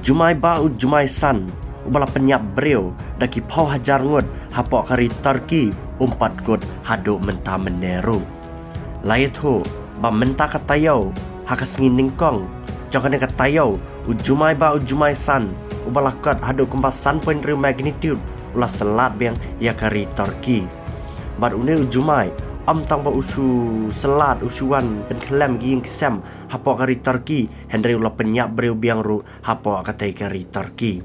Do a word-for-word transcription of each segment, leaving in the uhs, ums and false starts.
Jumai ba u jumai san uba la pynïap briew da ki phew hajar ngut hapoh ka ri Turkey um pat kut haduh mynta mynne ruh. La ïathuh ba mynta ka taïew ha ka sngi nyngkong jong kane ka taïew, u jumai ba u jumai san uba la kot haduh kumba san point hynriew magnitude u la syllat biang ïa ka ri Turkey. Bad une u jumai ym tang ba u shu syllat, u shu wan pynkhyllem ki ïing ki sem hapoh ka ri Turkey, hynrei u la pynïap briew biang ruh hapoh katei ka ri Turkey.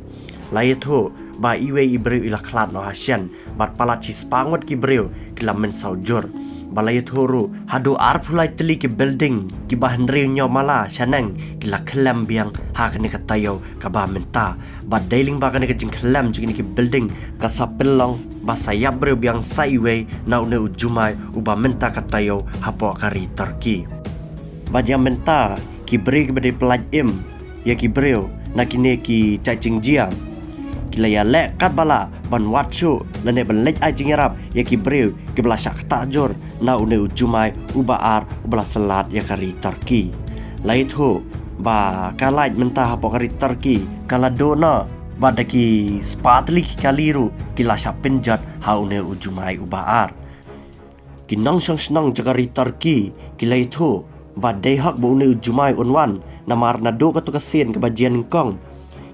La ïathuh ba iwei i briew i la khlad noh ha shen bad palat shispah ngut ki briew ki la mynsaw jur. Ba la ïathuh ruh haduh arphew lai tylli ki building kiba hynriew hynñiew mala shaneng ki la khyllem biang ha kane ka taïew kaba mynta. Bad dei lyngba kane ka jingkhyllem jong kine ki building ka sa pynlong ba sa ïap briew biang sa iwei na une u jumai uba mynta ka taïew hapoh ka ri Turkey. Bad ïa mynta ki briew kiba dei pyllait im ïa ki briew na kine ki jait jingjia, ki la ïaleh katba lah ban wad shuh lane ban leit ai jingïarap ïa ki briew kiba la shah ktah jur na une u jumai uba ar uba la syllat ïa ka ri Turkey. La ïathuh ba ka light mynta hapoh ka ri Turkey ka la duh noh bad da ki spah tylli ki kali ruh ki la shah pynjot ha une u jumai uba ar. Ki nongshong shnong jong ka ri Turkey ki la ïathuh ba dei hok ba une u jumai un wan, namar naduh katto ka sien kaba jia nyngkong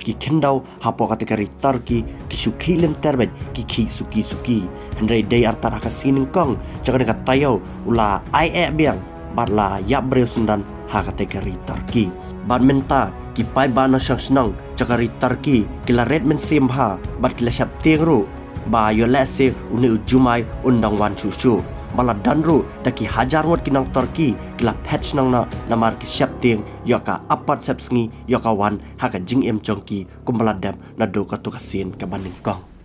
ki khyndew hapoh katei ka ri Turkey ki shu khih lynter beit, ki khih suki suki. Hynrei dei artat ha ka sngi nyngkong jong kane ka taïew u la ai eh biang bad la ïap briew syndon ha katei ka ri Turkey. Bad mynta ki paidbah nongshong shnong jong ka ri Turkey ki la rit mynsiem bha bad ki la sheptieng ruh ba ïoh lehse une u jumai un dang wan shuh shuh. Ba la don ruh da ki hajar ngut ki nong Turkey ki la phet shnong noh namar ki sheptieng ïoh ka apot sepsngi ïoh ka wan ha ka jingim jong ki kumba la dep naduh katto ka sien kaba nyngkong.